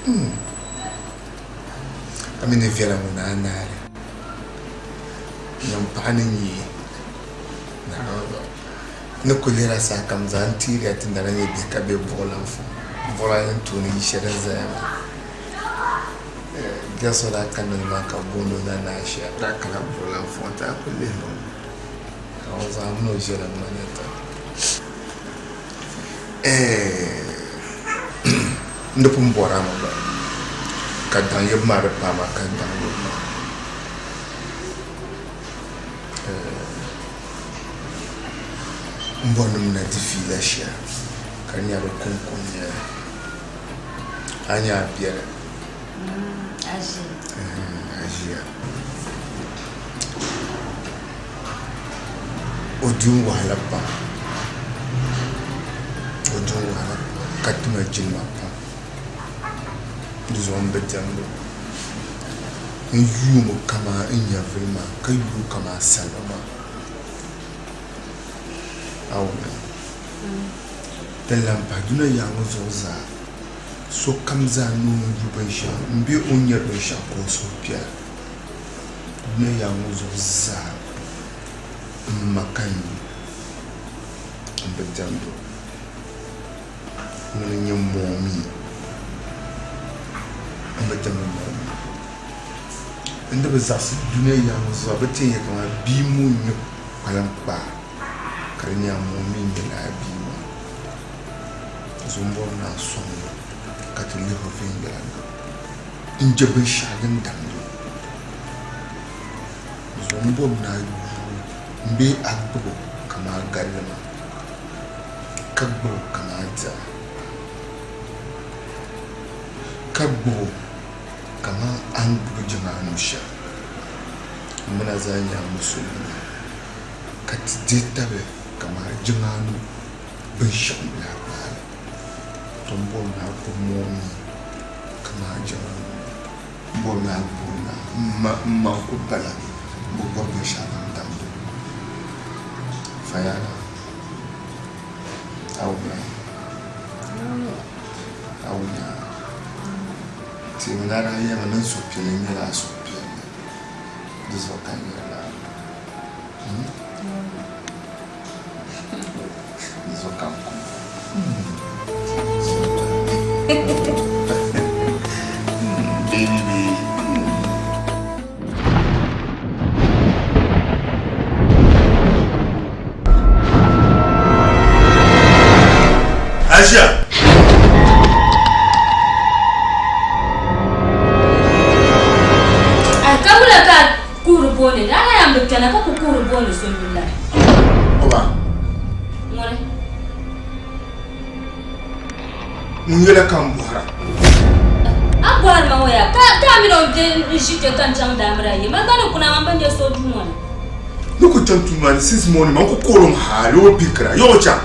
A mi ni viɛla ŋɔ ni a naai nyam paɣa ni nyee ni ku lihira sahakam zaa n teeriya ti ni daa nyɛ bihi ka be buɣulan fu buɣulan tooni yi shɛli din zaya maa bia so daa kanna ni maa ka bɛ booni o Nana Ashia daa kana buɣulan fu nti a ku lihiri o ka o zaŋ a mini o ʒiɛla ŋmani taba N di pun bɔri a mi gba ka daŋ yibu maa di paai ma ka n daŋ yibu maa. M bɔri ni m na di fiila shɛli ka di nyɛla di kɔŋko n-nyɛ li. A nya a biɛli? A ʒiya. O di n wahala pam o di n wahala ka tima jilima pam di zuɣu n bi diɛmdi o n yuumi kamani n nyɛvuli maa ka yuui kamani salima maa Awuna din lahi pahi dunia yaɣa ŋɔ zuɣu zaa sokam zaa ni o ni yu binshɛɣu m bee o ni nyari binshɛɣu ka o suhu piɛla Dunia yaɣa ŋɔ zuɣu zaa m ma ka n yu m bi diɛmdi o. Ŋuni n-nyɛ mɔmi m bi diɛmdi mɔmi. N di bi zaɣisi dunia yaɣa ŋɔ zuɣu bɛ ti yɛn nya kaman bia ŋun nyɛ kpaliŋkpaa ka di nyɛla mɔmi n-nyɛ lala bia maa. Zuŋ m-bɔri ni a sɔŋ ma ka ti lihi o viɛnyɛliŋga. N-je binshɛɣu din damd o. Zuɣu m-bom ni a yuui m bee a gbib o kaman a galli maa, ka gbib o kaman a diɣi, ka gbib o kaman a ni gbibi jiŋa anu shɛm. M mini a zaa nyɛla musulinima, ka ti dihi tabili kaman jiŋa anu binshɛɣu m-biɛhi paai li. To m-bom ni a gbibi ma o mi kaman jiŋa anu. Bom ni a gbibi ma m ma n-ku bala m bi bɔri binshɛɣu din damdi o. Fayana, a wumya? A wumya? Teemi ni a daa yɛli ma ni n suhupiɛlli nyɛla a suhupiɛlli, di zuɣu ka n yɛli lala. Di zuɣu ka n kum. Baby, baby. Aisha! A ka wula ka kuhiri booni ni a na yɛn bi kpɛna ka ku kuhiri booni so yuli la. Oba. Ŋuni? Ŋun yɛla ka n bɔhira. A bɔhiri ma ŋɔ yaa ka ka a mini o bɛ n-ʒi kpe ka n chaŋ daamira yi ma gba ni kuna man bi nya so duu ŋɔ ni. Ni ku chaŋ tuun maa ni since morning man ku korom hali o pikira yɔɔ chaŋ.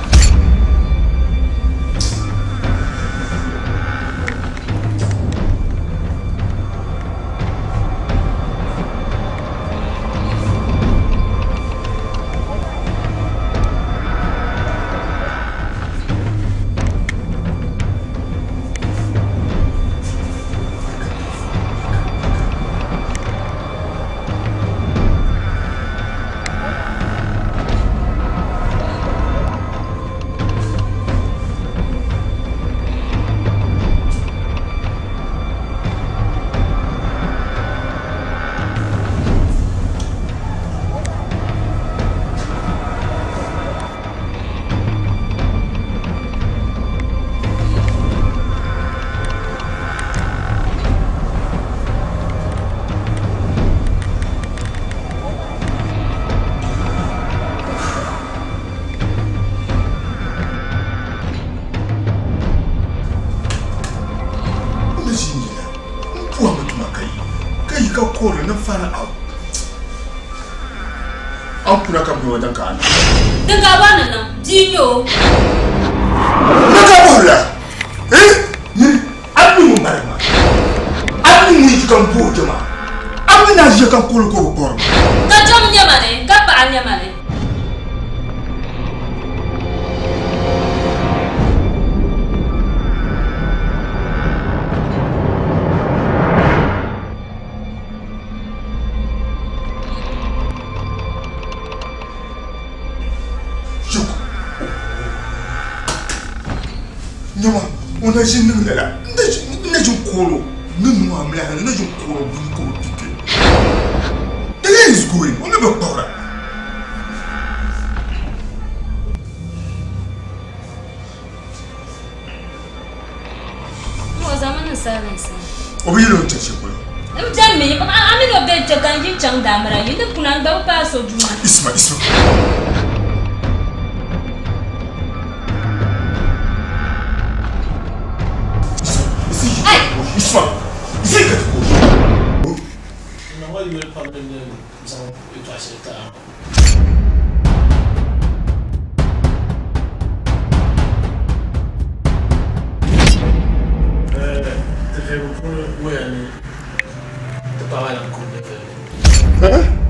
N ni ʒi n-yɛli m pɔhimi tuma ka yi ka yi ka koori ni fana out. A ni kuna ka bɛ o din ka a niŋ. Din ka a bɔri ni niŋ, bia n-nyɛ o. Ni ka bɔhiri la, eh, nyini, a ni ŋun bala maa, a ni ŋun ʒi ka m bo o kpe maa, a mi ni a ʒiya ka n koori ka o bi kɔri ma. Ka jom nyɛ ma ni, ka paɣa nyɛ ma ni. O na ʒi niŋ lala, n na ʒi n-koor o ni niŋ o amiliya hali n na ʒi n-koor o buni ka o kpi kpe. The guy is going, o mi bi kpuɣira. O zaŋmi niŋ silence ni. O bi yɛli o ni chɛ shɛli polo. N beni mi, a mini o be kpe ka n yi chaŋ daamira yi ni kuna n gba bi paai so duu maa. Isma, Isma. Isma, Isma, ka ti ko. N niŋ o yuli pam din ni zaŋ yɛtɔɣa shɛli ti a ŋɔ. Ti vihigu puuni wuhiya ni ti paɣaba lahi kuri nyɛvili ni.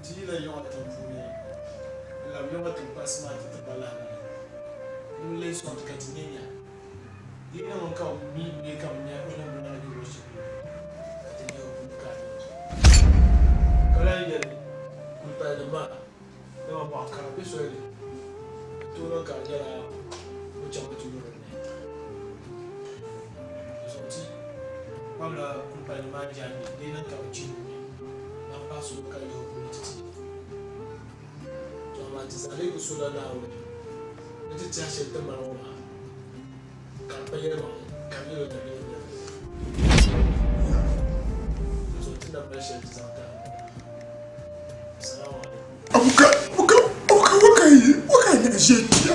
Ti yila yiŋa tiŋ puuni n-labi yiŋa tiŋkpansi maa ti ti ba lahi na ni ni leei sɔŋ ti ka ti nya nya. Di yi niŋ ka o mi bee ka bɛ nya o ni bi niŋdi luɣ shɛli polo, ka ti nya o puni ka a niŋ. Ka lahi yɛli kulipalinim maa, Dama mɔɣ kara be soli ni, di tooi niŋ ka di nyɛla o chaŋmi ti lu din ni. Di zuɣu ti kpabila kulipalinim maa jaangbee, di yi niŋ ka bɛ chi nuu ni ban pahi soli ka yihi o puni ti ti. To amaa ti zaa lee bi suhila Naawuni ni ti tɛha shɛli ti mali ŋɔ maa, ka di pa yɛlimaŋli, ka di nyɛla o dabiɛm nyɛvili. Dinzuɣu ti na mali shɛli ti zaŋ ti a ŋɔ maa. Assalamu alaikum. Abuka, abuka, abuka, waka yi, waka yi na ʒe tia.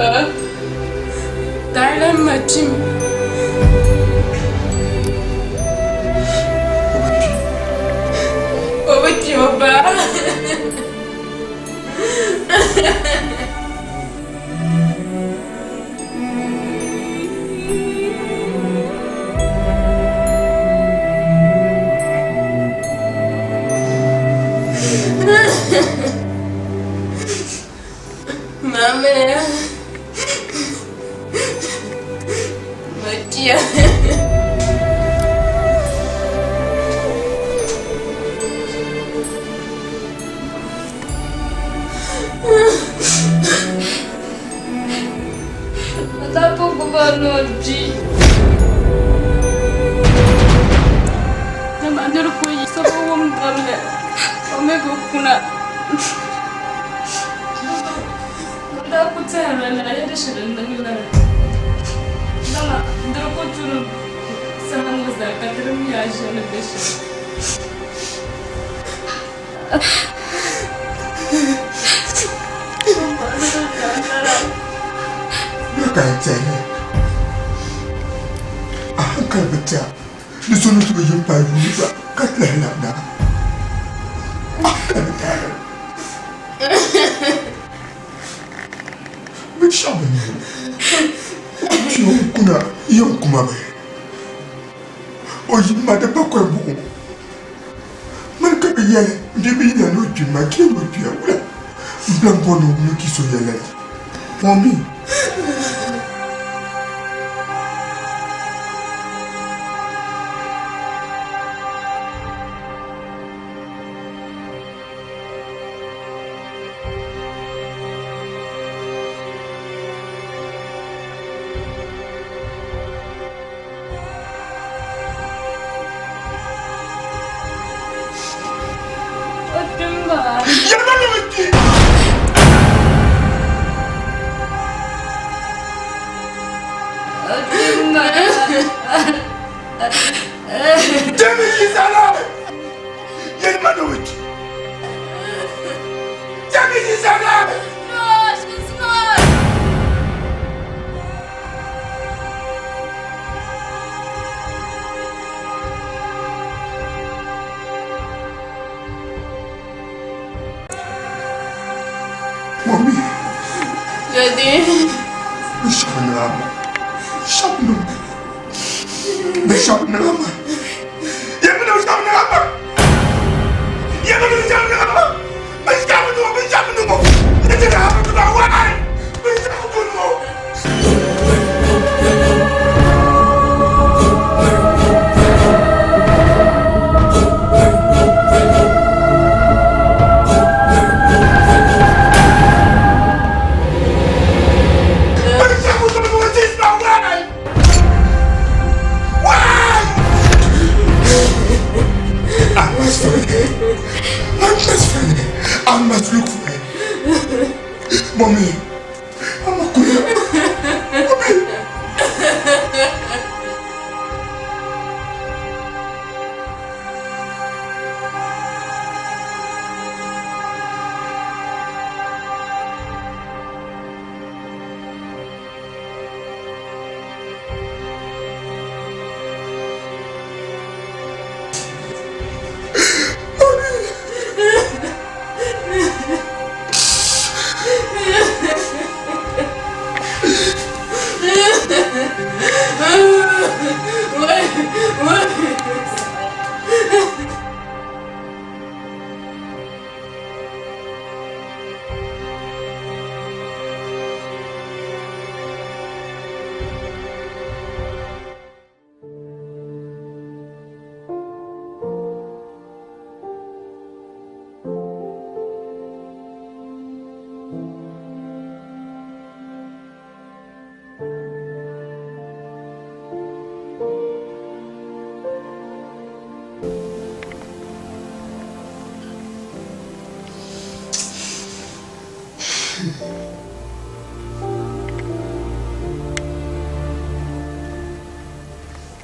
Ba, taɣila ma kpim. O bi kpi o ba. Mama. Matia. Ka n tɛhi a hankali bi tɛha ni so ni tooi yi m-paai yuuni gba ka ti lahi labina a hankali bi tɛha lala binshɛɣu bi niŋ kpi o kuna yɛn kuma mi o yi ma di bakɔi buɣim Mani ka bɛ yɛli m bia bi yina ni o kpi ma kee ni o kpiya wula m-bila m-bɔri ni o mi ki so yɛla li ŋɔ mi. Daddy. Binshɛɣu niŋ a ma. Binshɛɣu niŋ ma. Binshɛɣu niŋ a ma. Yɛlimi ni binshɛɣu niŋ a ma. Yɛlimi ni binshɛɣu niŋ a ma. Binshɛɣu niŋ o, binshɛɣu niŋ o. Anything happen to my wife. Binshɛɣu ku niŋ o. I must look for her. Mommy, I'm a queer. Mommy.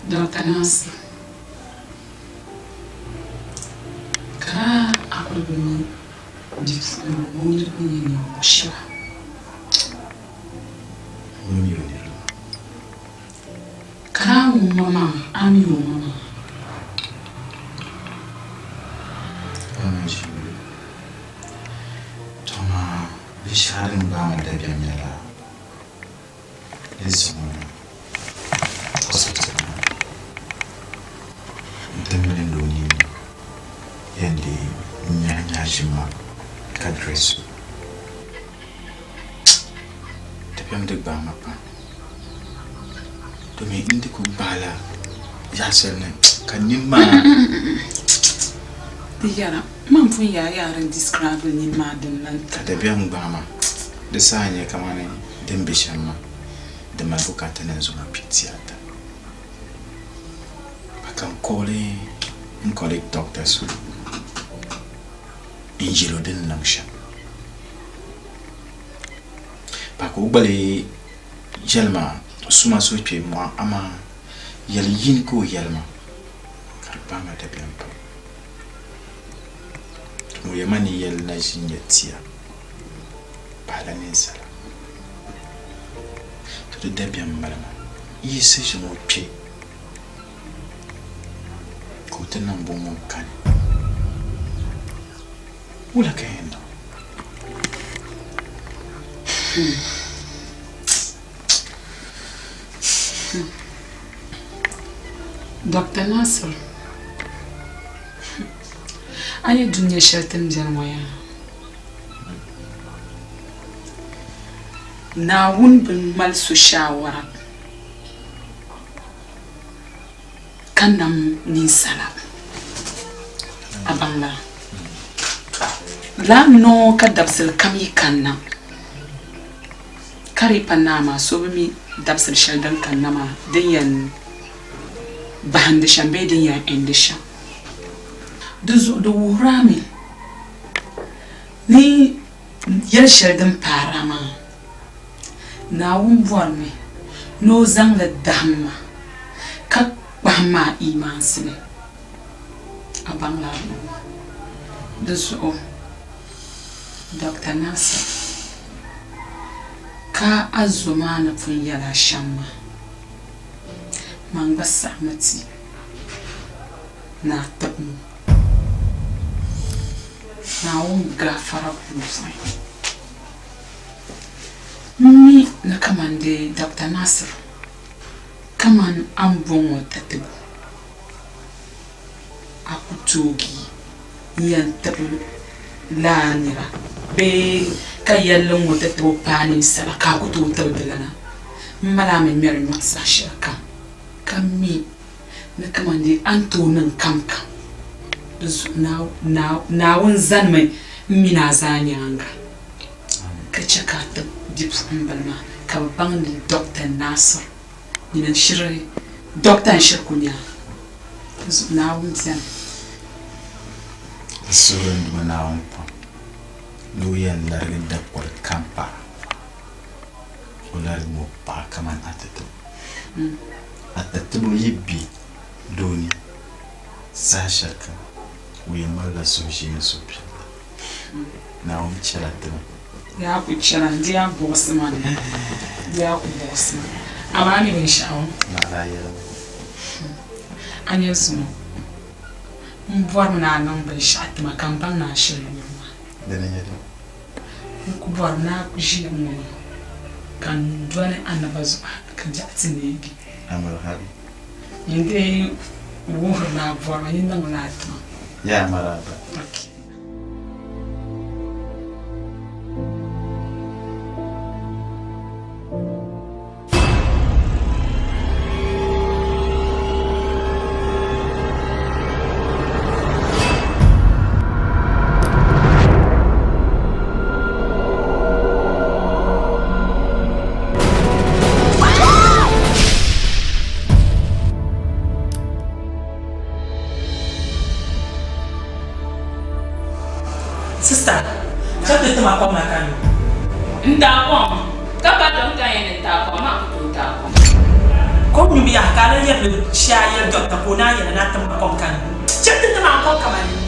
Dr. Nasir, ka a kuli bi mi bipuɣiŋga ŋɔ niriba nyɛ ninvuɣ shɛba. Ŋuni mi o niriba? Ka a wum ma maa, a mi o ma maa. A ni ʒi yuli. Tɔ amaa binshɛɣu din gbaai ma dabiɛm nyɛla ni zaŋ o na hospital maa nti milindi o nini yɛn dii nyahi nyahi ʒim maa ka dress o. Dabiɛm di gbaai ma pam domi n di kuli gbaai la yaɣa shɛli ni ka nini maa. Di yɛra, man pun yaa yaari n describe nini maa din lan Ka dabiɛm gbaai ma di saha nyɛ kamani din be shɛm maa, di mali bukaata ni n zaŋ o kpe tiata. Pa ka n kooli n colleague doctor so n yɛl o din niŋ shɛm. Pa ka o gba lee yɛli ma suma suhukpeeni mɔɣu amaa yɛli yini ka o yɛli ma ka di gbaai ma dabiɛm pam. O yɛli ma ni yɛli na ʒi n-nyɛ tia pahila ninsala. To di dabiɛm mali ma yiɣisi ʒini o kpe ka o ti niŋ bo ŋun kani. Wula ka yɛn niŋ? Dr. Nasir, a nya dunia shɛli ti ni beni ŋɔ yaa? Naawuni bi mali so shaawara ka nam ninsala. A baŋ lala? Lala noo ka dabisili kam yi kanna, ka di yi pa naa maa, so bi mi dabisili shɛli din kanna maa din yɛn bahindi shɛm bee din yɛn endi shɛm. Di zuɣu di wuhiri a mi ni yɛl shɛli din paari a maa, Naawuni bɔrimi ni o zaŋ li dahim ma ka kpahim ma a iimaansi ni. A baŋ lala ŋɔ? Di zuɣu Doctor Nasir, ka a zo maa ni pun yɛl a shɛm maa, man gba saɣimi ti ni a tib o. Naawuni gaafara kuli bɔhi. M mi ni kaman di Doctor Nasir, kaman a ni bɔŋɔ tatibu, a ku toogi n-yɛn tibi lala nira bee ka yɛlli ŋ-ŋɔ tatibu paai ninsala ka a ku tooi tibi dilana. M mali a mi ŋmɛri nyɔɣu saha shɛlikam, ka mi ni kaman di a ni tooi niŋ kamkam di zuɣu Naawuni zanimi m mini a zaa nyaaŋa ka chɛ ka a tib bipuɣimbila maa ka bɛ baŋ ni Dɔkta Nasir nyini n-shiri dɔkta n-shiri ku nya a. Di zuɣu Naawuni beni. N suhiri n Duuma Naawuni pam ni o yɛn larigi dakoli kam paɣa, o larigimi o paɣa kaman a tatibo. A tatibo yi be doo ni saha shɛlikam, o yɛn malila suhuʒee ni suhupiɛlli. Naawuni chɛla ti mi. Yaa ku chɛla, di yaa buɣisi ma ni, di yaa ku buɣisi ma. Amaa a mi binshɛɣu? Naɣila a yɛlimi. A nya zuŋɔ, m bɔrimi ni a niŋ binshɛɣu ti ma ka m baŋ ni a shiri yuri ma. Dini n-nyɛ li? N ku bɔrimi ni a ku ʒiya ŋ-ŋɔ maa ka n dɔni a naba zuɣu hal ka biɛɣu ti neegi. Amili hali. Nyin dii wuhiri ni a bɔri ma, nyin niŋmi li a ti ma. Yaa maraba. Okay. Sister, chɛ ti tima kom na ka nyu. N taai kom, ka pa dɔkta yɛn ni n taai kom, amaa ku tooi taai kom. Kom nyubu yaha ka a lan yɛri ni shee a yɛli dɔkta ka o naan yɛli ni a tim ma kom ka nyu. Chɛ ti tima n kom kaman nyu.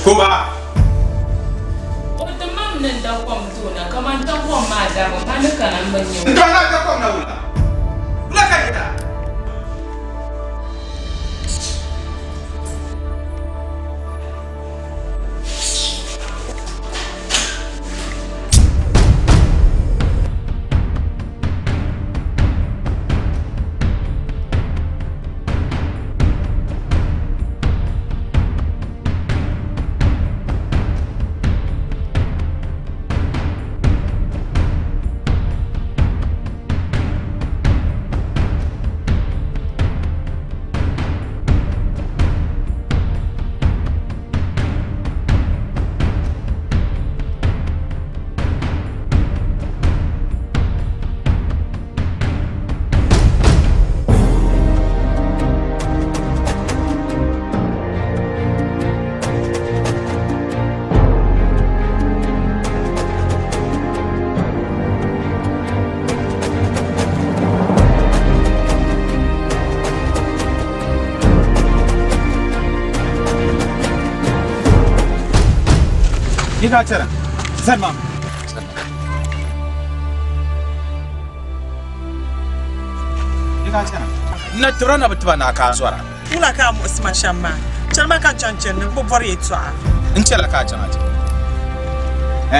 Koba. O ti mam ni n da kom ti o na, kaman da kom maa dabu, ma ni kana m bi nya o. N tɔŋ na da kom na wula? Wula ka di daa? Yi daa chɛra zani maa. Yi daa chɛra. N na tibira na bi tiba ni a ka a zɔra. Wula ka a muɣisi ma shɛm maa? Chani ma ka n chaŋ chani ni n bi bɔri yɛtɔɣa. N chɛla ka a chaŋ a chɛ.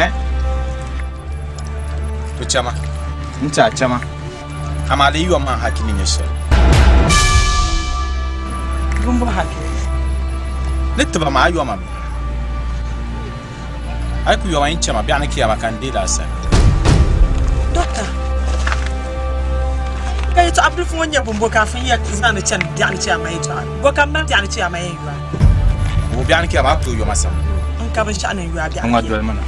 Eh? To chama. N ti a chama. Amaa di yi yom ma n haki ni nyɛ shɛli. Bimbo haki? Ni tiba ma a yoma mi. A yi ku yoma yin chama biɛɣuni kiyama ka n deei la a sani. Dɔkta, ka yɛtɔɣa bilifu ŋɔ nyɛ bimbo ka a fin yɛli zaŋdi chani biɛɣuni kiyama yɛtɔɣa? Bɔ ka m mali biɛɣuni kiyama yɛn yo a? Bo biɛɣuni kiyama a ku tooi yoma sam. N ka binshɛɣu ni n yo a biɛɣuni Ŋɔ kiyama. doli ma na.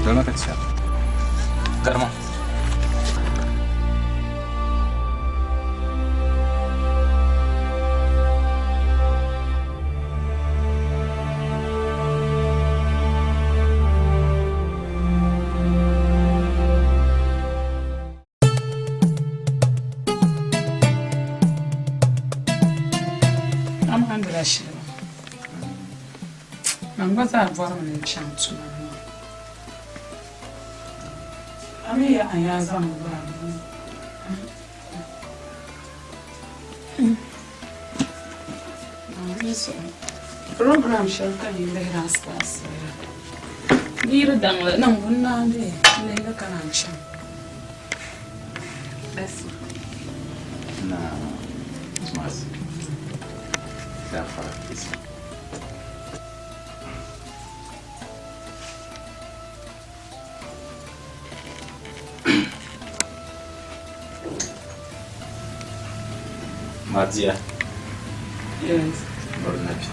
Doli ma ka ti chana. Garima. Amaa dila shɛli man gba zaa bɔrimi ni n chaŋ tuma ni maa. A mi ya a yaa zaŋ gbaai Program shɛli ka yi lihiri asibaasi di yi di daŋli niŋbu n naan bee n lihili ka naan chaŋ. Na Christmas. Gafara please. Marziya. Yes. Bari na bi.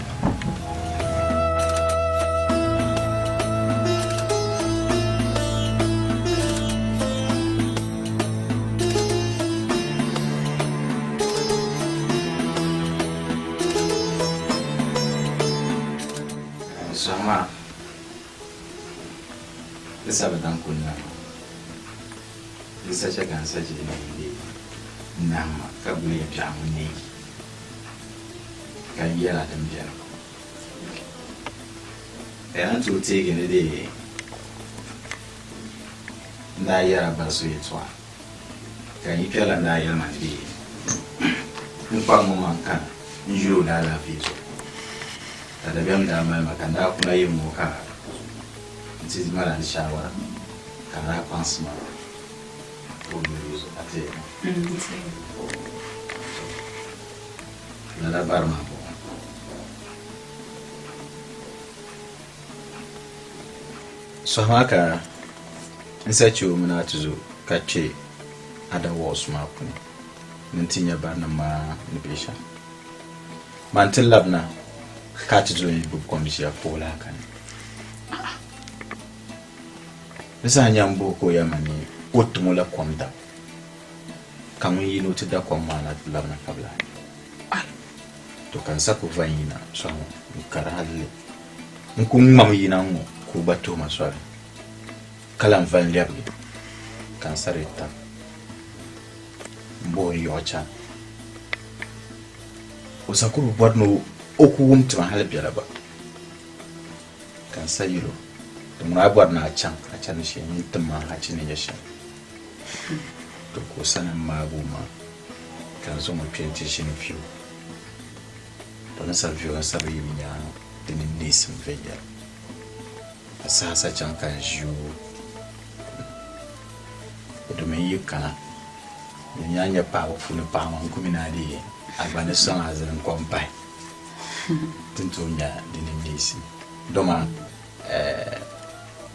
Zuɣu maa di sa bi daŋ kuli na maa di sa chɛ ka n sa chɛ ni n deei n nahim ma ka guli ya biɛɣu ŋun neegi ka n yɛla din beni ka yaa tooi teegi ni dee n daa yɛra bari so yɛltɔɣa ka n yi kpɛrila n daa yɛli ma ni dee n kpaŋ ŋɔ maa n-kana n yuli o daalaafee zuɣu ka dabiɛm daa mali ma ka n daa kuna yim ŋɔ ka n ti mali a ni shaawara ka a daa kpaŋsi ma ka o yuli o zuɣu a teei ma. Lala bari maa bɔŋɔ. Sɔhi maa ka n sa chɛ o mini a tizo ka kpe Ada Walls maa puuni ni n ti nya barinima maa ni be shɛm. Man ti labina ka a ti zo n-gbubi kom ʒiya ka o lahi kani. Di saha nya m-buhi ka o yɛli ma ni o tim o la kom dabu, ka ŋun yi ni o ti da kom maa na ti labina ka bɛ lahi nya. To ka n sa ku va n-yina sɔŋ o n-kari hal n ku ŋmam yina ŋ-ŋɔ ka o gba tuhi ma soli, ka lan va n-lɛbigi ka n sa di tab m-buhi n yɔɣu chani. O sa ku bi bɔri ni o ku wum ti ma hali biɛla gba. Ka n sa yɛl o, Di ŋuna a bɔri ni a chaŋ a chani shee nyin tim ma hachi ni nyɛ shɛm. To ka o sani m-maag o maŋ, ka n zaŋ o kpe nti ʒini vi o. To ni sa vi o n-sa bi yi bɛ nyaaŋa di ni neesim viɛnyɛla. Ka saha sa chaŋ ka n ʒi o domin yi kana di nya nya paɣaba puuni paɣa maa n ku mi ni a dii a gba ni sɔŋ a zini n-kom pahi ti ni tooi nya di ni neesim doma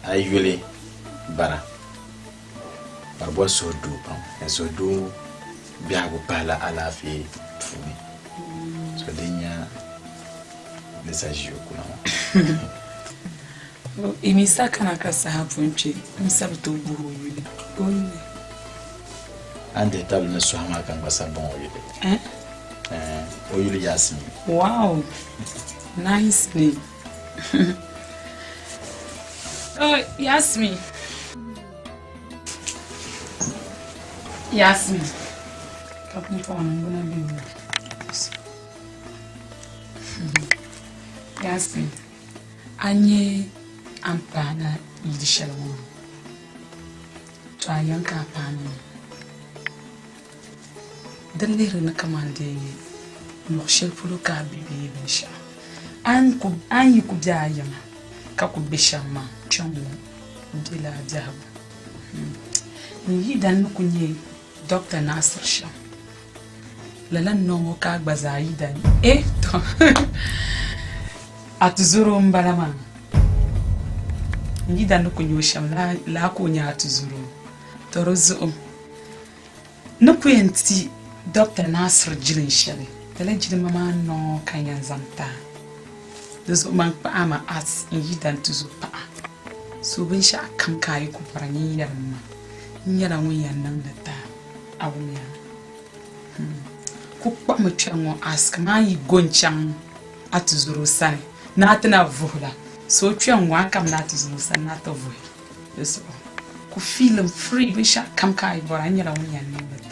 a yi yuli bara ka di bɔri suhudoo pam ka suhudoo biɛhigu pahila alaafee puuni so din nya ni sa ʒi o kuna maa. Imi sa kana ka saha pun kpe n sa bi tooi bohi o yuli. O yuli. A ni dihi tabili ni sɔhi maa ka n gba sa bɔŋ o yuli. Eh? Eh, o yuli Yasmin. Wow! Nice name. Oh, Yasmin. Yasmin. Ka pumpɔŋɔ niŋgbuna be o. Yasmin. A nya a ni paana yili shɛli ŋɔ maa, to a yɛn ka a paana mi. Di lihiri ni kaman dee Luɣ shɛli polo ka a be bee binshɛɣu a ni yi ku be a yiŋa ka ku be shɛm maa, kpiɔŋ ŋɔ bela a biɛhigu. N yidana ni ku nyɛ Dɔkta Nasir shɛm, lala n-niŋ o ka a gba zaa yidana e tɔ a tizɔro m-bala maa. N yidana ni ku nyɛ o shɛm laa ka o nyɛ a tizɔro. Tɔ di zuɣu Ni ku yɛn ti Dɔkta Nasir jilin shɛli, lala jilima maa noo ka n yɛn zaŋ ti a. Di zuɣu man kpaɣi a ma as n yi dan ti zo paɣa. So binshɛɣu kam ka a yi ku bɔra nyin yɛlim ma, n nyɛla ŋun yɛn niŋ li ti a. A wumya? Hmm. Ku kpuɣimi kpɛŋ ŋɔ as kaman yi go n-chaŋ a tizɔro sani ni a ti na vuhi la. So kpɛŋ ŋɔ a kamina a tizɔro sani ni a ti vuhi. Di zuɣu ku feeling free binshɛɣu kam ka a yi bɔra, n nyɛla ŋun yɛn niŋ li ti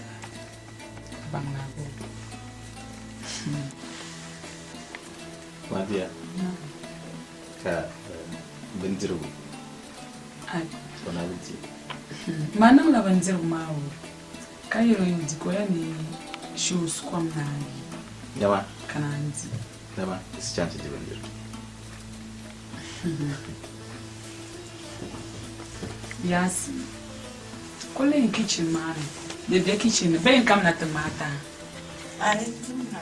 a baŋ ni a bo. Mabiya, ka bindirigu o na bi di? Ma niŋla bindirigu maa o ka yɛl o yi di ka o yɛn ni shee o sukom naai Dama. ka naan di. Dama, ti si chaŋ ti di bindirigu. Yaasi, kuli n kitchen maa ni, di be kitchen ni, bee n kamina ti maai ti a? Ani tim na.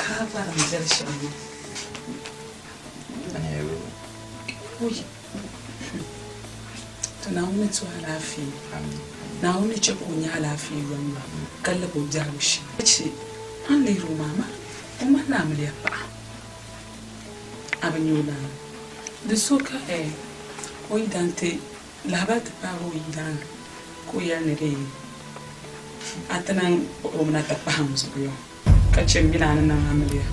Ka barim viɛli shɛm ŋɔ. Ui. To Naawuni ni ti o alaafee. Naawuni ni chɛ ka o nya alaafee yomyom ka lab o biɛhigu shee. Ka chɛ a ni lihir o maa, amaa o ŋmanila amiliya paɣa. A bi nya o lana. Di so ka o yidan ti lahibali ti paagi o yidana ka o yɛli ni dee a ti lan kpuɣi o mi na ti pahi n zuɣu yɔ. Ka chɛ m mini a ni niŋ amiliya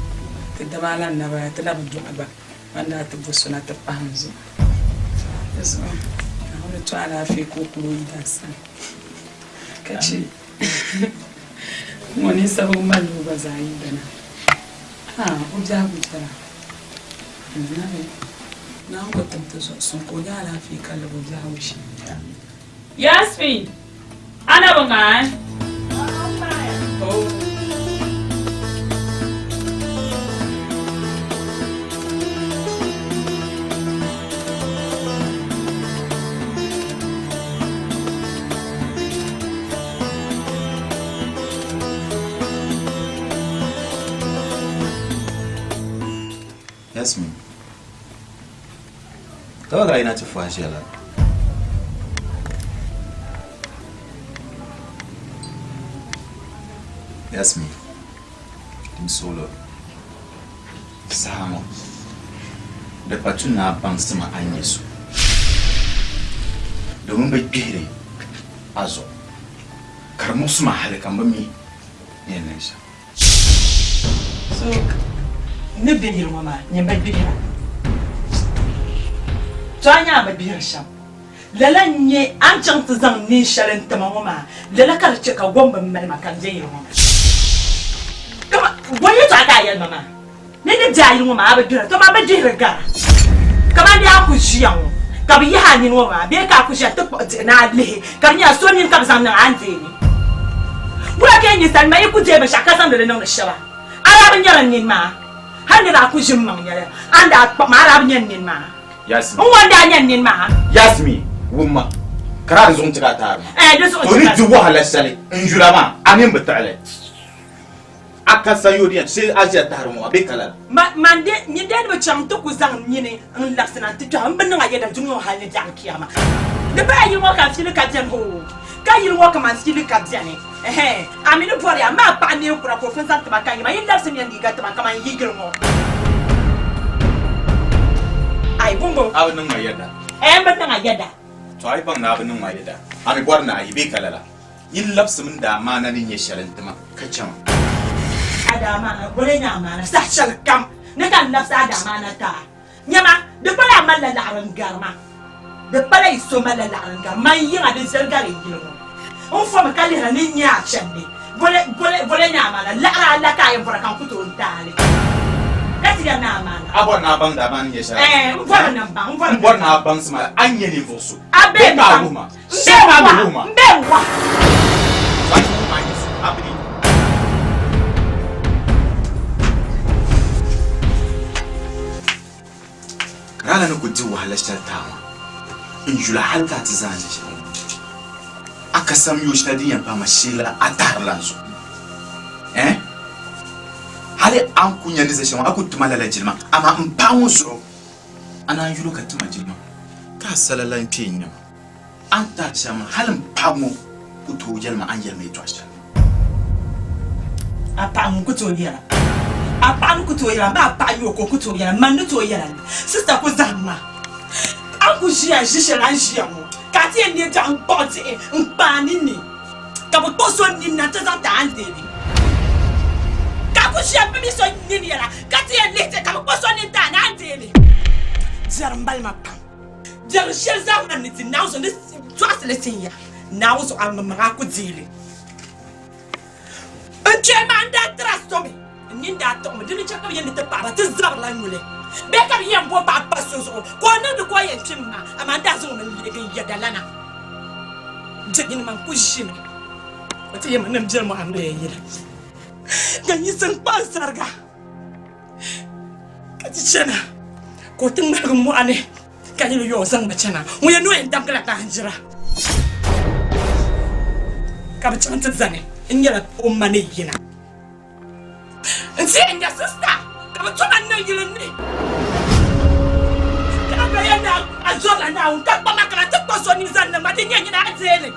ti daba la nabaya ti na bi dɔɣi gba, ban daa ti bo so na ti pahi n zuɣu. Di zuɣu Naawuni ti o alaafee ka o kul o yidan sani, ka chɛ ŋ-ŋɔ ninsabigi malila o gba zaa yidana. Aa, o biɛhigu viɛla. Nabi, Naawuni gba tim ti zuɣu suŋ ka o nya alaafee ka lab o biɛhigu shee. Yasmin! A na bi ŋmaai? Yasmin, ka ka yina ti fo a ʒiya la? Yasmin, n suɣilo saha ŋɔ di pa tu ni a baŋsi ma a ni nyɛ so domin bɛ gbihiri a zuɣu ka di muɣisi ma hali ka m bi mi ni yɛn niŋ shɛm. So ni be yili ŋɔ maa nyɛ ba gbihira. To a nya a bi gbihiri shɛm. Lala n-nyɛ a ni chaŋ ti zaŋ neen shɛli n-ti ma ŋɔ maa, lala ka di chɛ ka gom bi mali ma ka m be yili ŋɔ maa. Kaman bɔ yɛtɔɣa ka a yɛli ma maa? Ni ni be a yili ŋɔ maa a bi gbihira, to man bi gbihiri gara. Kaman bee a ku ʒiya ŋɔ ka bɛ yihi a nini ŋɔ maa bee ka a ku ʒiya ti kpuɣi diɣi ni a lihi ka di nyɛla so nini ka bɛ zaŋ niŋ a ni deei ni. Wula ka yi ninsal ma yi ku deei binshɛɣu ka zaŋdi li niŋdi shɛba? A daa bi nyari n nini maa? Hal ni daa ku ʒi m-maŋ nyɛli, a ni daa kpuɣi ma, a daa bi nya n nini maa? Yasmin. N ŋɔ n-daa nya n nini maa? Yasmin, wumma, ka daa di zuɣu n-ti ka a taari ma. Ɛɛh, di zuɣu To n-ti ni ka di wahala shɛli n-yula maa, a nini bi tiɣi li. A ka sayo di yɛn shee a ʒiya tahiri ŋɔ a be ka lala. Ma, man de, nyin dee ni bi chaŋ nti ku zaŋ n nini n-labisi na nti kpɛhi m bi niŋ a yɛda dunia ŋɔ hal ni biɛɣu kiyama. Di paya yili ŋɔ ka n fiili ka beni hoo, ka yili ŋɔ kaman fiili ka beni. Ɛhɛn, a mi ni bɔri ya, maa paɣa neen kura ka o fin zaŋ ti ma ka n yi ma, yi labisimiya n liiga ti ma kaman yi yili ŋɔ. Ai, bumbo. A bi niŋ ma yɛda. Ɛɛn, m bi niŋ a yɛda. To a yi baŋ ni a bi niŋ ma yɛda, a mi bɔri ni a yi bee ka lala? Nyin labisimi n daamaana ni nyɛ shɛli n-ti ma, ka chɛ ma. A daamaana, boli n-nyɛ amaana saha shɛli kam ni ka n labisi a daamaana ti a. Nyama, di pala a malila laɣiri n-gari ma, di pala yi so malila laɣiri n-gari ma n yiŋa di viɛli gari n yili ŋɔ. N fomi ka lihira ni n nya a chandi, boli, boli, boli n-nyɛ amaana laɣiri a la ka a yɛn bɔra ka n ku tooi n-taai li. Ka ti yɛri ni amaana. A bɔri ni a baŋ di amaana ni nyɛ shɛli? Ɛɛ, n bɔri ni n baŋ, n bɔri. N bɔri ni a baŋsim a a ni nyɛ ninvuɣ so. A be Bee ka a n baŋ. wuhi ma? N be Shee ka a mi n wuhi ma. N be n wa. So a ti wuhi ma a ni nyɛ so, a bi di. Ka lala ni ku di wahala shɛli ti a maa, n yuli hal ka a ti zaani shɛli ŋɔ. A ka samyoo shɛli din yɛn paai ma sheela a tahirila n zuɣu. Eh? Hali a ni ku nya ni za shɛli ŋɔ, a ku ti ma lala jilima, amaa m paɣa ŋɔ zuɣu a naan yuli o ka ti ma jilima. Ka a sala lan kpe n-nya ma. A ni tahi shɛm maa, hali m paɣa ŋɔ ku tooi yɛli ma a ni yɛli ma yɛtɔɣ shɛli. A paɣa ŋun ku tooi yɛla. A paɣa ni ku tooi yɛla, amaa a paɣa yi o ka o ku tooi yɛla. Man ni tooi yɛla li. Sista ku zahim ma. A ni ku ʒiya ʒi shɛli a ni ʒiya ŋɔ, ka a ti yɛn neei biɛɣu n-kpuɣi diɣi n-kpa a ninni, ka bɛ kpuɣi so nini na nti zaŋ ti a ni deei li. Ka a ku ʒiya m-bi mi so nini yɛla, ka ti yɛn lihi ti ka bɛ kpuɣi so nini ti a ni a ni deei li. Biɛri m-bali ma pam. Biɛri shɛli zaa man ni ti Naawuni zuɣu ni tɔɣisi li tin ya, Naawuni zuɣu a maŋmaŋ a ku deei li. N kpee maa n daa tiri a so mi, n nini daa tiɣimi, di ni chɛ ka bɛ yɛn ni ti paɣiba ti zabirila nyuli bee ka bɛ yɛn bo paɣa pa so zuɣu ka o niŋdi ka o yɛn kpim ma, amaa n daa zaŋ o mi n-leegi n yɛdalana. Biɛyinima n-kul ʒimi, o ti yɛn mi ni m biɛri mɔɣu m-be yili, ka yiɣisi n-kpa n sariga. Ka ti chana ka o ti ŋmaligi mɔɣu ni ka yɛli yo o zaŋ ma chana ŋun yɛn ni o yɛn damgila baanjira ka bi chaŋ ti zani n nyɛla o ma ni yina n ti yɛn nya sista ka bi toma niŋ yili ni ka a gba yɛn ni a zɔrila Naawuni ka kpa ma ka ti kpa so ni zaŋ niŋ ma di nyɛ nyini a deeli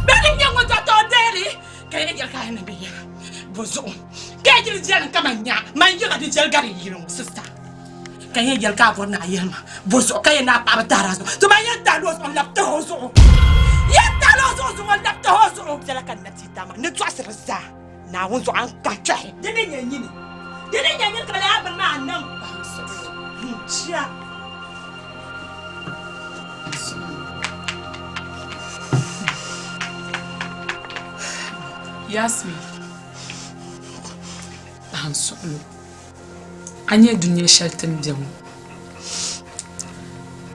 bee di nyɛ ŋun dɔɣita o deeli Ka yɛli yɛli ka a ni bi yɛra bɔ zuɣu ka yi jili jɛli ka man nya man yiŋa di jɛli gari yili ŋɔ sista ka yɛn yɛli ka a bɔri ni a yɛli ma bɔ zuɣu ka yɛn ni a paɣaba tahiri a zuɣu ti man yɛn tahili o zuɣu n-labi tahi o zuɣu yɛn tahili o zuɣu zuŋɔ n-labi tahi o zuɣu biɛla ka n na ti taama ni tɔɣisiri zaa Naawuni zuɣu a ni kahi kpɛhi di ni nyɛ nyini di ni nyɛ nyini ka lala bini maa niŋ chia. Yasmin, paɣa n suɣulo a nyɛ dunia shɛli ti ni bɛ ŋɔ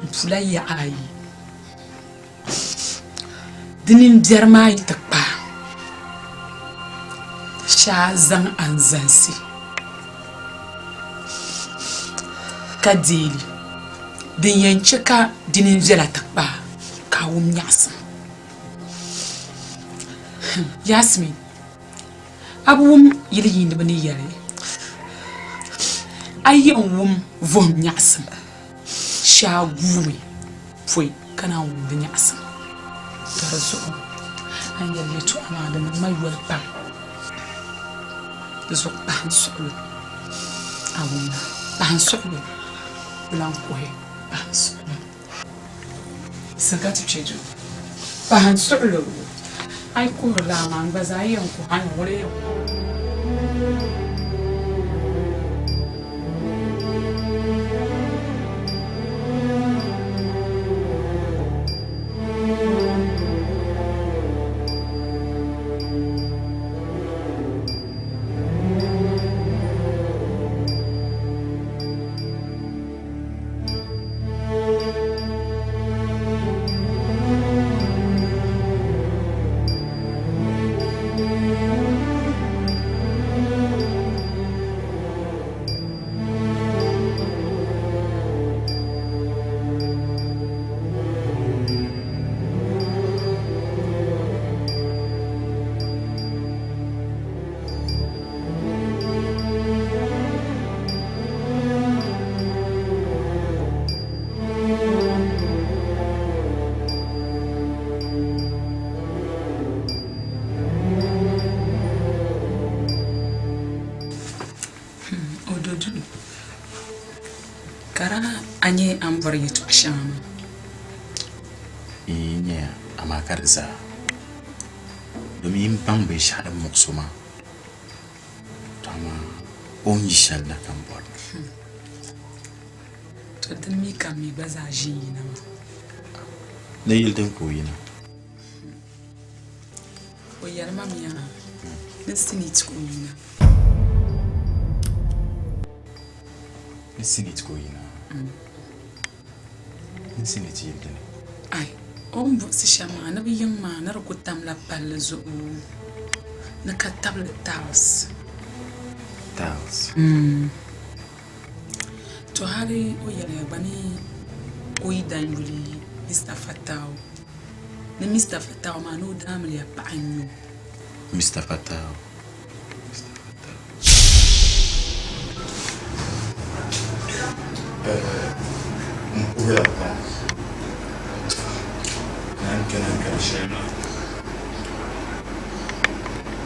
n pula yaɣa ayi di mini biɛri maa yi ti kpaai shee a zaŋ anzalisi ka deei li din yɛn chɛ ka di nini viɛla ti kpaai ka a wum nyaɣisim Yasmin a bi wum yili yiindiba ni yɛli a yi yɛn wum vuhim nyaɣisim shee a guumi pɔi ka naan wum di nyaɣisim. Ka di zuɣu a ni yɛli yɛtɔɣa maa di niŋ ma yoli pam. Di zuɣu pahi n suɣulo a wumda, pahi n suɣulo di lan kuhi pahi n suɣulo. Sin ka ti kpe duu, pahi n suɣulo. A yi kuhiri laa maa n gba zaa yɛn kuhi a ni ŋuni yɛn kuhi. O do duu ka daa a nyɛ a ni bɔri yɛtɔɣ shɛŋa maa. N yi nya ya, amaa ka di zaa, domin m baŋ binshɛɣu din muɣis o maa. To amaa o ni yi shɛli na ka m bɔri. To dini mi ka m mi gba zaa ʒi n-yina maa. Ni yili din ka o yina. O yɛli ma mi yaa ni sinii ti ka o yina. Ni Senate ka o yina? Ni Senate yili dini? Ai, o ni buɣisi shɛm maa ni bɛ yiŋ maa ni di ku tamla palli zuɣu ni ka tabili tiles. Tiles? To hali o yɛliya gba ni o yi dan yuli Mister Fatau ni Mister Fatau maa ni o daamiliya paɣa n-nyɛ o. Mister Fatau. N kuhiya pam ni a ni kpɛna n-kari shɛli maa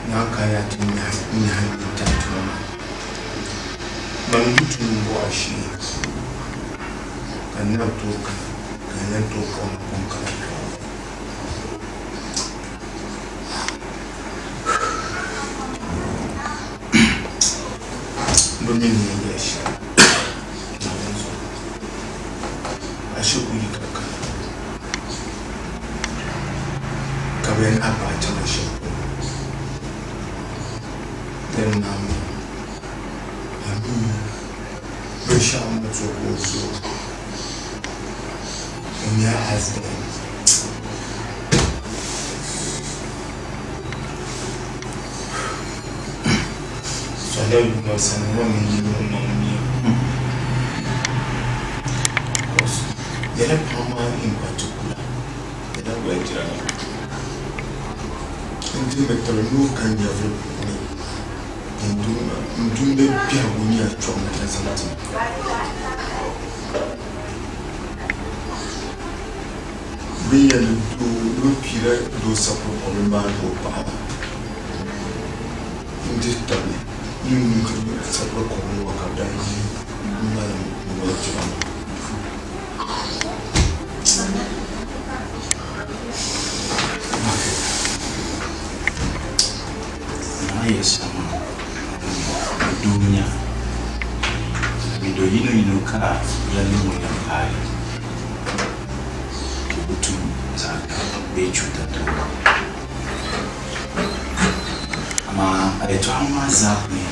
ni a ni kana ti nyahi n-chaŋ tuma maa. Man yi tum m-bɔh a shee ka n na bi tooi kana ka n yɛn tooi kpuɣi ma kom kana kpe ŋɔ. Bɛ mi ni yɛn yɛli shɛm Naawuni zuɣu, ashe ku yi ka kana ka bɛ yɛn lahi paai chaŋ shɛli polo, dini naai maa, a mi binshɛɣu ni to ka o zooi, o nya accident. Sɔla yuma sani ŋɔ mini yi ŋɔ maŋ mia. Because yɛla paɣa maa in particular yɛla gba jira la. N di mi tiri ni o ka nyɛvili puuni n dunia biɛhigu nyɛla chɔɣima ka zaŋ ti ma. Bɛ yɛli doo ni bɛ piila doo sapiri kɔbili maa ni o paɣa maa n-dihi tabili ni ŋun ka sapiri kɔbili ŋɔ ka bɛ daa yi m-malim n-wali jira maa. Naa yɛli shɛm maa, doo n-nya bɛ do yinoyino ka yɛli ni ŋun yɛn paai ka o bi tum zaɣ biɛɣu bee chuuta ti o. Amaa a yɛtɔɣa maa zaa ni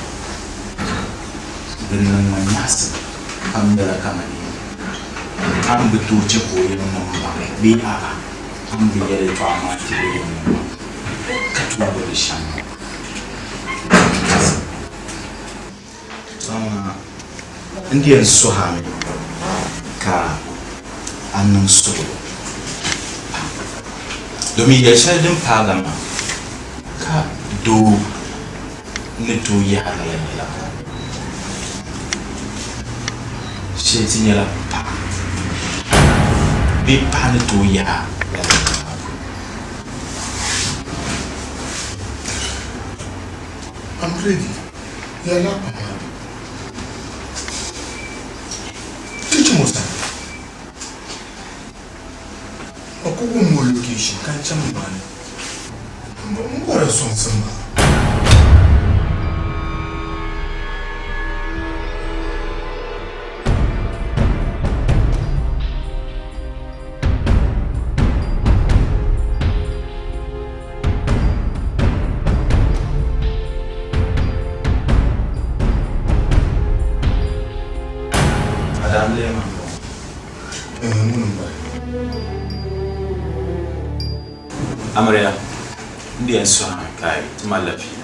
din niŋ ma nyaɣisim pam nyɛla kamani a ni bi tooi chɛ ka o yiŋnim baŋ bee a'a a ni bi yɛli yɛtɔɣa maa ti o yiŋnim maa ka tooi gbubi li shɛm ŋɔ. N di yɛn suhi a mi ka a niŋ suɣulo pam, domin yɛl shɛli din paagi a maa ka doo ni tooi yahi lala yɛla maa. Shee ti nyɛla paɣa bee paɣa ni tooi yahi lala yɛla maa polo. I'm ready. Yɛla pam. Ti chim o sani. O ku wum o location ka n chaŋ nimaani. M bɔri sɔŋsim maa. Adam lee maa m-bɔŋɔ. Ɛɛh, ŋuni m-bala. Amiliya, n di yɛn sɔhimi ka a yi ti malila pia.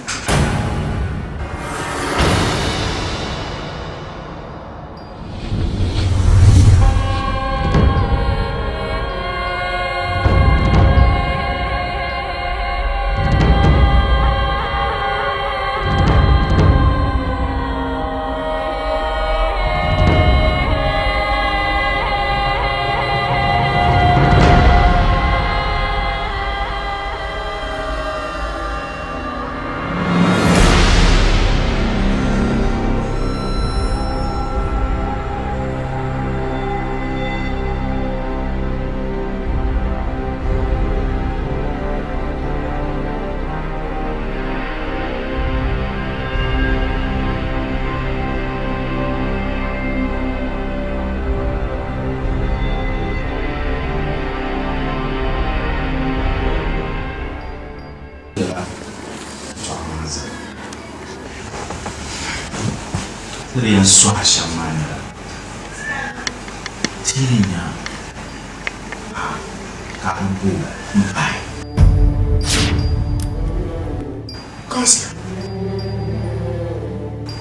Yɛla yɛtɔɣa maa zaa. Ni di yɛn sɔhi shɛm maa nyɛla Ti yi nya a ka a bi bo m-pahi. Councillor,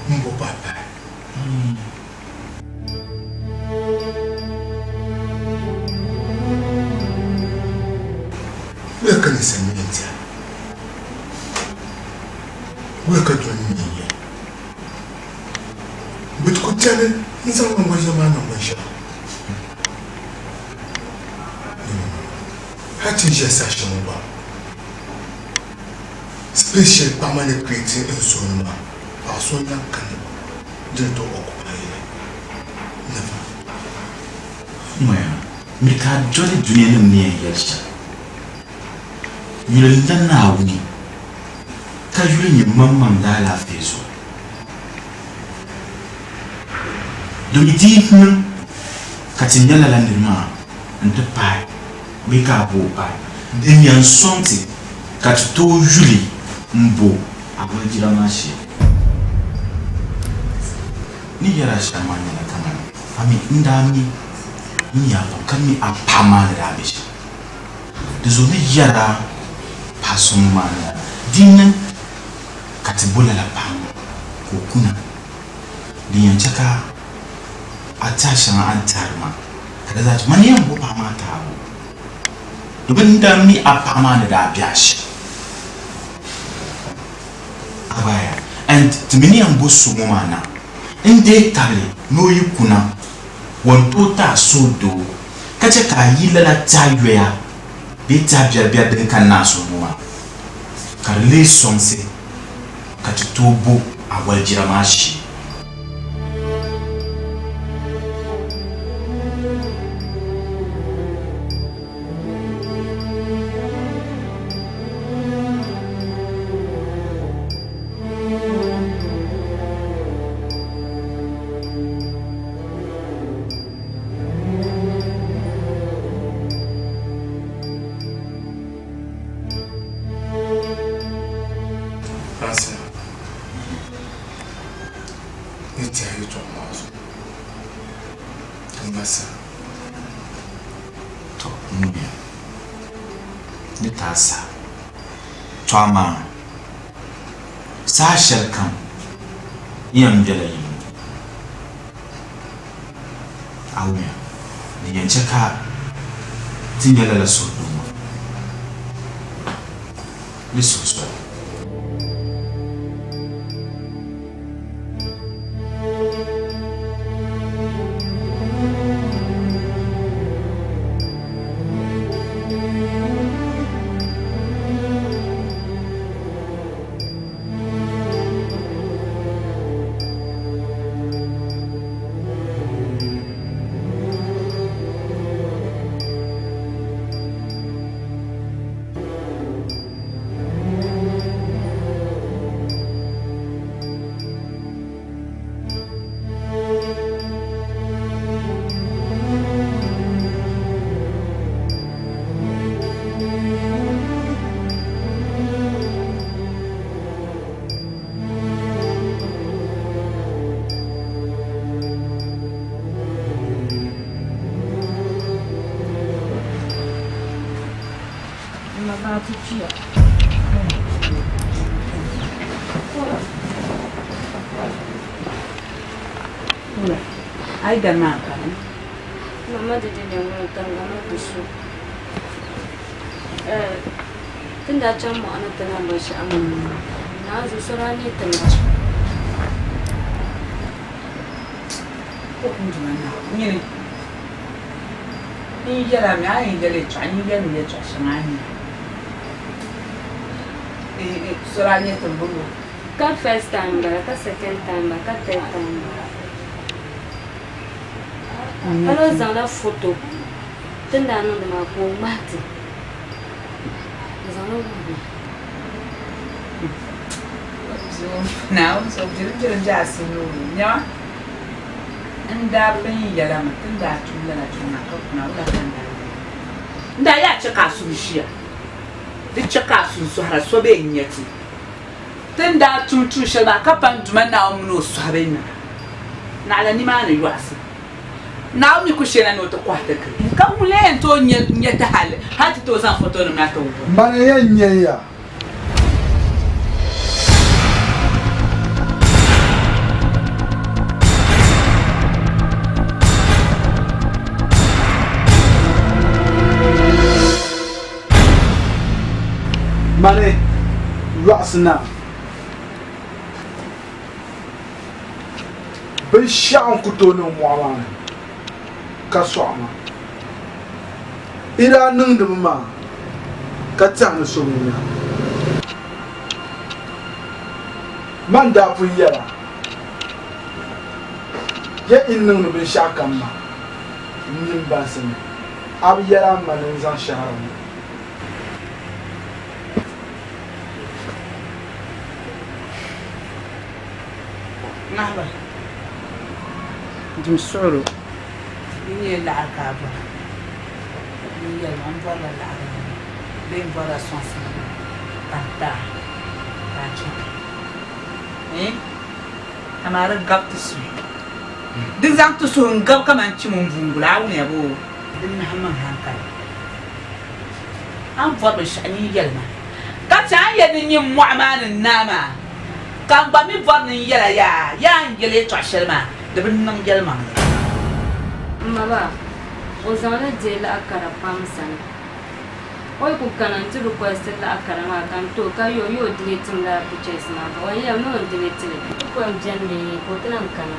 m bo pahi pahi. Wula ka ninsal yɛn ti a? Wula ka dɔni yɛn yɛli? Bɛ ti ku chani n-zaŋ naŋgban maa niŋ binshɛɣu. Hal ti ni ʒiya saha shɛli ŋɔ gba, space shɛli paɣa maa ni create n suhu ni maa, paɣa so n-lan kani di ni tooi occupy li. Never. Ŋmaya, mi ka a doli dunianim ni yɛn yɛli shɛm. Yuli n-la Naawuni, ka yuli nyɛ maŋmaŋ daalaafee zuɣu. Domi di yi niŋ ka ti nya lala nir maa nti pahi bee ka a bo o pahi, din yɛn sɔŋ ti ka ti tooi yuli m-bo a walijira maa shee. Ni yɛr a shɛm maa nyɛla kaman a mi n daa mi n nya pam ka mi a paɣ maa ni daa be shɛm. Di zuɣu ni yɛr a paɣ so ŋɔ maa nyɛla di niŋ ka ti bo lala paɣ ŋɔ ka o kuna, din yɛn chɛ ka a tɛha shɛŋa a ni tɛhiri maa ka di zaa chɛ mani yɛn bo paɣ maa taabu, domin n daa mi a paɣ maa ni daa be a shɛm. Abaya, and ti mi ni yɛn bo so ŋɔ maa na n-deei tabili ni o yi kuna, o ni tooi ti a suhudoo ka chɛ ka a yi lala tɛha yoya bee tɛha biɛribiɛri din kanna a suhu ŋɔ maa, ka di leei sɔŋsi ka ti tooi bo a walijira maa shee. Francis, ni tɛha yɛtɔɣa maa zuɣu ka n sa. Tɔ n-nya ni ti a sa. Tɔ amaa saha shɛli kam n yɛn bela yi ni. A wumya, din yɛn chɛ ka ti nya lala suhudoo ŋɔ ni suhu soli. A yi dali maa kani. Mama di di nyɛ ŋun tariga mi di so. Ti ni daa chaŋ mɔɣu ni ti niŋ binshɛɣu maa, naanzu so daa neei ti na. Nyini n yɛl a mi a yɛn yɛli yɛltɔɣa nyin yɛlimi yɛltɔɣa shɛŋa a ni nya. So daa nyɛ ti m-bɔŋɔ. Ka first time m-bala ka second time m-bala ka third time m-bala. Hal o zaŋla foto ti ni daa niŋdi maa ka o ŋmahi ti n-zaŋ li wuhi ma. Naawuni so bilim bilim bɛ a suhuri ni nɛma n-daa pun yɛl a mi ti ni daa tum lala tuma maa ka kuna wula ka n daa niŋ? N daa yaa chɛ ka a suhu ʒiya, di chɛ ka a suhu sɔhira so bee n-nya ti. Ti ni daa tum tuun shɛli maa ka pa n Duuma Naawuni min o sɔhibe nima, naɣila nimaani yɔɣisi. Naawuni mi ku she na ni o ti kɔhi ti gili. Ka ŋun lee yɛn tooi nya ti hal hal ti tooi zaŋ fotonim na ti wuhi? Mani n-yɛn nya ya. Mani yɔɣisi na. Binshɛɣu n-ku tooi niŋ mɔɣu maa ni ka sɔɣi ma. Yi daa niŋdimi maa ka tɛhi ni so bi nya. Man daa pun yɛla, Ya yi niŋdi binshɛɣukam maa, n nini bansi ni a bi yɛli a ma ni n zaŋ shɛhira ŋɔ. Ŋahiba, dim suɣilo. Di nyɛla laɣiri ka a bɔra, n yɛli ma, m bɔrila laɣiri bee m bɔrila sɔŋsim ka n ti a ka a chaŋ. Eeh! Amaa di gabi ti suhu. Di zaŋ ti suhu n-gabi kaman chim m-buŋgula, a wumya boo? Di nahim n hankali. A ni bɔri binshɛɣu nyin yɛli ma, ka chɛ a ni yɛli ni nyin mɔɣu maa ni n-naai maa, ka n gba mi bɔri ni n yɛl a yaa, yaa n yɛli yɛtɔɣ shɛli maa, di bi niŋ yɛlimaŋli. M ma ba, o zaŋli deei laɣ kara pam n sani. O yi kuli kana nti request laɣ kara maa ka n ti o ka yo yo delete mi lala pictures maa ka o yɛli ni o ni delete li. Di ko m-beni mi ka o ti lahi kana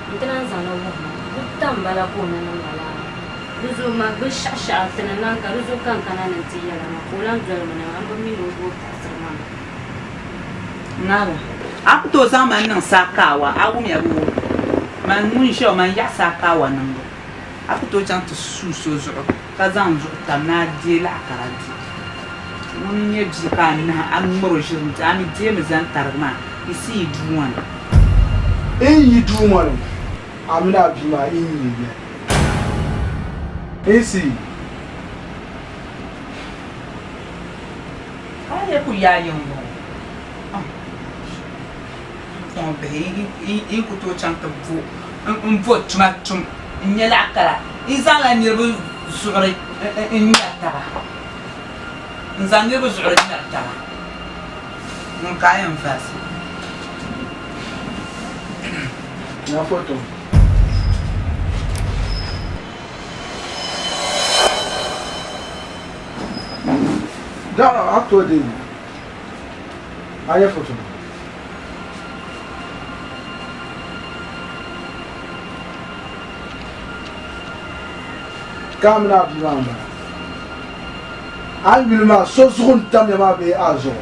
n-ti lahi zaŋli wuhi ma. Buta m-bala ka o ni niŋ ma laa maa. Di zuɣu ma binshɛɣushɛɣu ti ni niŋ ka di zuɣu ka n kana ni n-ti yɛli a maa ka o lahi doli mi na maa m bi mi ni o gba o puɣisiri ma mi. Naawuni, a ku tooi zaŋ ma n-niŋ saakaawa, a wumya boo? Man ŋun ʒiya ŋɔ, man yaɣi saakaawa niŋbu. A ku tooi chaŋ ti suui so zuɣu ka zaŋ n zuɣu tam ni a deei laɣ kara di. Ŋuni n-nyɛ bia ka a nahi a ŋmar o ʒiri nti a mi deemi zani tarigi maa yiɣisi yi duu ŋɔ ni. N yi duu ŋɔ ni, a mini a bia maa yi nya ya. Insi. Ka a lee ku yaai yiŋ ŋɔ? Kɔŋ bihi yi ku tooi chaŋ ti bo m-bo tuma tum n-nyɛ laɣ kara. Yi zaŋla niriba zuɣuri n-ŋmɛri taba. N-zaŋ niriba zuɣuri ŋmɛri taba. Ŋun ka a yɛn varisi. Na foto. Da a to de a yɛ foto. Ka a mini a bia maa m-bala. A ni yuli maa so zuɣu n-tamya maa bee a zuɣu?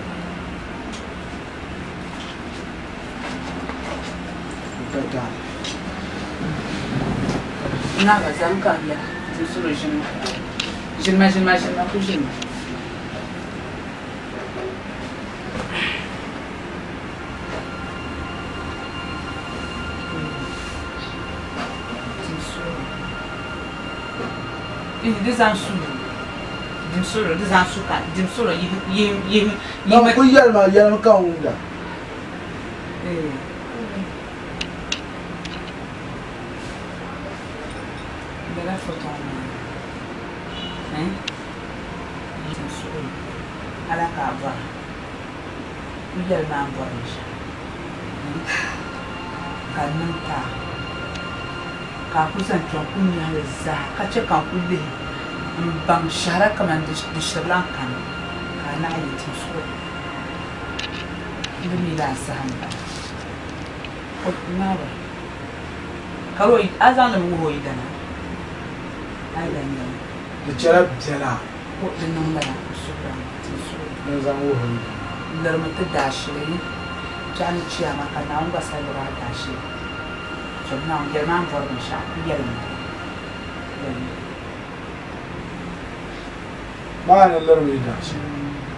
Naa ba zaŋ ka n yɛra di solo ʒinima ʒinima ʒinima ʒinima ku ʒinima. Di zaŋ su dim solo di zaŋ su ka dim solo yihi yihi yihi. Na ku yɛlima yɛlimi ka n wumda. Lala foto ŋɔ maa ni dim solo ala ka a bɔra n yɛlima a ni bɔri binshɛɣu ka n niŋ taai ka a kuli zaŋ kpɛŋ kuli nyahi li zaa ka chɛ ka n kuli lihi m-baŋ shɛhira kaman di shiri lan kani ka a naɣi yi tinsuɣu di mi laa saha m-bala. O naai ka a zaŋ li mi wuhi o yidana? A yi lan yɛli. Di chɛla biɛla. O di niŋ lala n suhir a mi tinsuɣu. Ni n zaŋ wuhi o yidana. Lirimi ti daashili biɛɣu ni chiyaama ka Naawuni gba sa liri a daashili. Zom Naawuni yɛlimi a ni bɔri binshɛɣu ku yɛlimi yɛlimi. Maa ni lirimi yi daashili,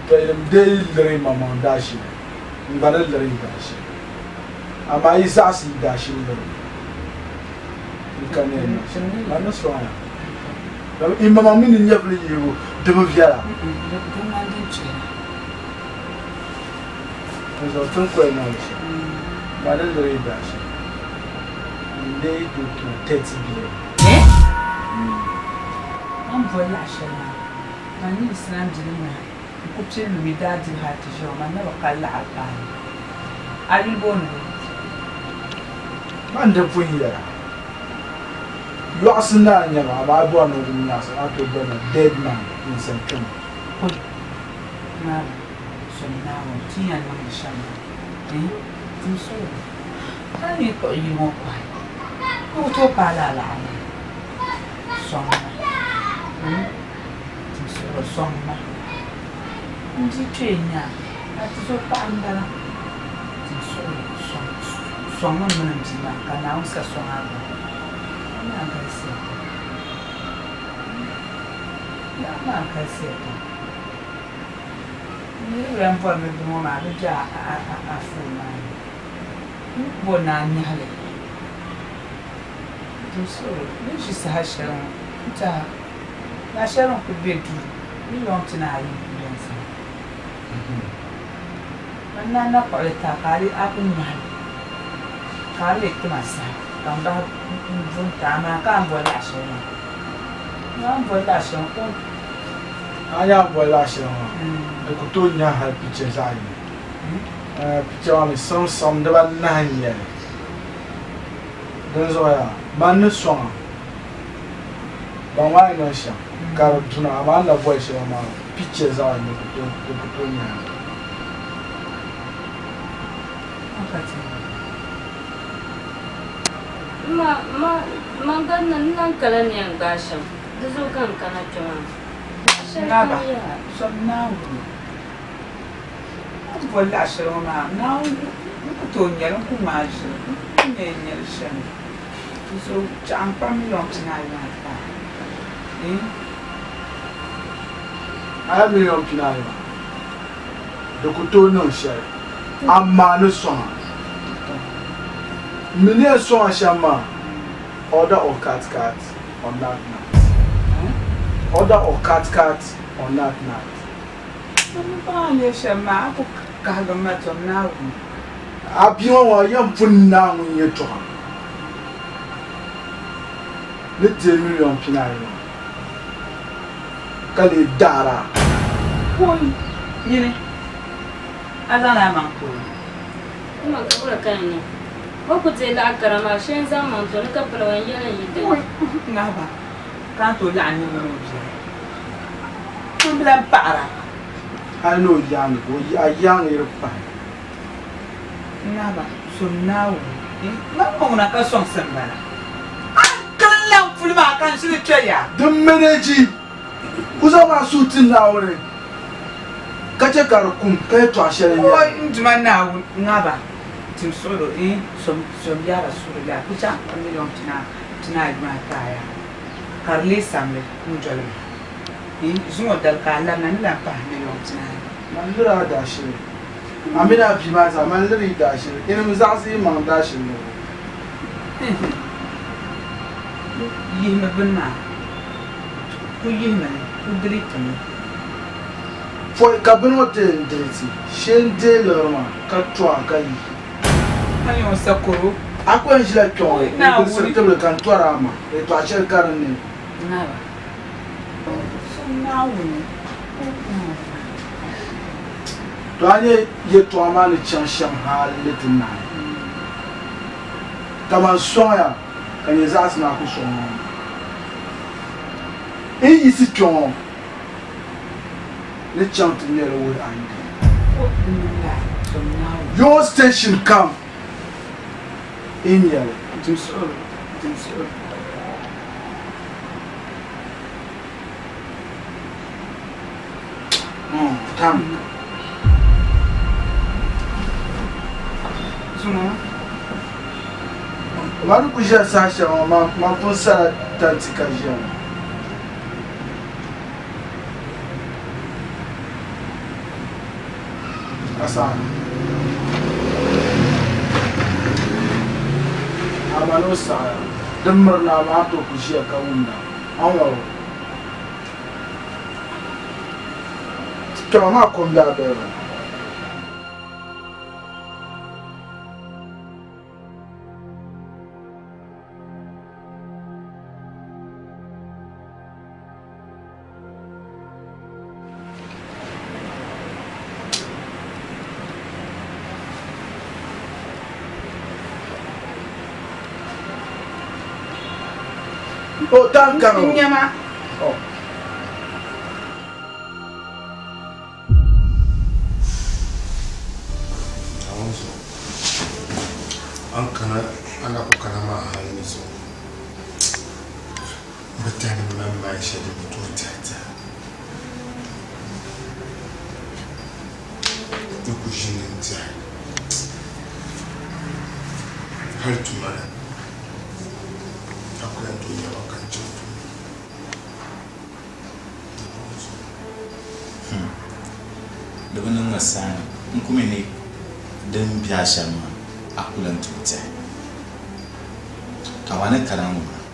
to yinim dee yi liri yi maŋmaŋ daashili, n gba ni liri yi daashili. Amaa yi zaɣisi yi daashili liribu, n ka ni yɛn niŋ shɛm, man ni sɔŋ ya. Dama yi maŋmaŋ mi ni nyɛvili yihibu di bi viɛla. Dinzuɣu ti ni ku yɛn niŋdi shɛm, maa ni liri yi daashili, n dee yi tooi tuma 30 billion. A ni boli laɣ shɛli maa, man yiɣisina m-bilim na n-ku pili lumi daa dibu hal ti ʒiɛm man na bi kali laɣiri paai ni. A yuli booni bɔ? Man di pun yɛra, Yɔɣisi naa n-nyɛ ma, amaa a bɔri ni o kum nyaɣisi a tooi bɔri ma dead man ninsal kpɛma. Kul Naawuni, som Naawuni, ti yɛn niŋdi shɛm maa, eh, tim suhuri, hal ni yi kpuɣi yili ŋɔ kɔhi, ka ku tooi paai lala laɣiri maa, sɔŋ ma, eh, tim suhuri, sɔŋ ma, n di kpee nya a tizo paɣa m-bala, tim suhuri, sɔŋ, sɔŋmi m mini m bia maa, ka Naawuni sa sɔŋ a gba, a maa galisiya pam, a maa galisiya pam. N niriba yɛn bɔri ni bini ŋɔ maa di be a foon maa ni. N bo ni a nyahi li. Di suhuri ni ʒi saha shɛli ŋɔ n tɛha na shɛli n kuli be duu miliɔn 40 n-kuli beni zani. Man naa na kpuɣi li ti a ka a kuli nyahi li ka a leei ti ma saha ka m bahi m-bo n-ti a amaa ka a ni boli laɣ shɛli maa. A ni boli laɣ shɛli ŋɔ A ni a boli laɣ shɛli maa, di ku tooi nya hal picha zaɣ yini. Picha maa mi siɣimsiɣim dibaanahi n-nyɛ li. Dinzuɣu yaa, man ni sɔŋ a, baŋ maa ni niŋ shɛm ka di duna, amaa a ni na boli shɛli maa picha zaɣ yini di ku tooi nya li. Man gba ni lan kala ni yɛn gbaai shɛm. Di zuɣu ka n kana kpe maa. Laɣ shɛli Naaba, kam yaha. Zom Naawuni. A ni boli laɣ shɛli ŋɔ maa, Naawuni n ku tooi nya li, n ku ŋmaai ʒili. N ku nya n nya li shɛm. Di zuɣu chaɣ n kpahi miliɔn 40 maa ti a. Eeh. A ya miliɔn 40 maa, di ku tooi niŋ shɛli, amaa ni sɔŋ a. M mi ni yɛn sɔŋ a shɛm maa, order or cut cut. On that night. Order or cut cut on that night. N baŋ a ni yɛ shɛm maa, a ku kahigi ma tom Naawuni. A bia ŋɔ ŋɔ yɛn pun naai ŋun yɛtɔɣa ni deei miliɔn 40 maa ka lee daar a. Pɔi nyini, a zaŋla a maŋ ti o. M ma ka wula ka n niŋ? O ku deei laɣ kara maa shee n-zaŋ maŋ to ni ka pala o n-yɛli n yi dini. Oi, ŋahiba, ka a ni tooi laɣim niriba ni o bia? Ŋun bi lan paɣira. Hal ni o yaaŋa ka o a yaaŋa yi di pahi. Ŋahiba, som Naawuni. Man ŋɔ ŋuna ka sɔŋsim bala. A ni kalinla m puli maa ka n ʒili kpe ya. Din maneji ku zaŋ maa suhu ti Naawuni ka chɛ ka di kum ka yɛtɔɣ shɛli n-yɛli. Oi, n Duuma Naawuni, ŋahiba, Tim suɣilo eeh som som yaa rasulillahi ku chaŋ ka miliɔn 40 maa taaya ka di lee samli n-doli ma eeh zuŋɔ dali ka a labina ni lan pahi miliɔn 40. Man liri a daashili, a mini a bia maa zaa, man liri yi daashili, yinim zaɣisi yi maŋ daashili liribu. Yihimi bini maa, ku yihimi li, ku diliti mi. Pɔi ka bini ŋɔ ti yɛn diliti, shee n-deei liɣiri maa ka to a ka yi. A ni o sakoro. A ku yɛn ʒila kpe ŋɔ n-gbilisiri tibili ka n tɔri a ma yɛtɔɣ shɛli ka di ni. To a nya yɛtɔɣa maa ni chaŋ shɛm hal ni ti naai. Kaman sɔŋya ka nyɛ zaɣisi ni a ku sɔŋ ŋɔ. N yiɣisi kpe ŋɔ. Ni chaŋ ti ŋmɛli wuhi a yidana. Your station kam n nyɛli. Tam. Ma ni ku ʒiya saha shɛli ŋɔ, man pun sala tanti ka ʒiya ŋɔ. Asaana. Amaa ni o saɣiya, din miri na amaa a tooi ku ʒiya ka wumda. A ni ŋɔri o? Kpɛma maa kom daa bela maa. O tan kani o. N nyama. Oh. Naawuni zuɣu a ni kana a na ku kana maa hal ni zuɣu m bi tɛhi ni m mali mali shɛli din ni tooi tɛhi tɛha ni ku ʒini n-tɛhi hal tuma ni a ku lan tooi nya ma ka n chaŋ tuma ni. Naawuni zuɣu. Hmm. Di bi niŋ ma saani. N ku mi ni din be a shɛm maa, a ku lan tooi tɛhi. Ka a ni kana ŋɔ maa,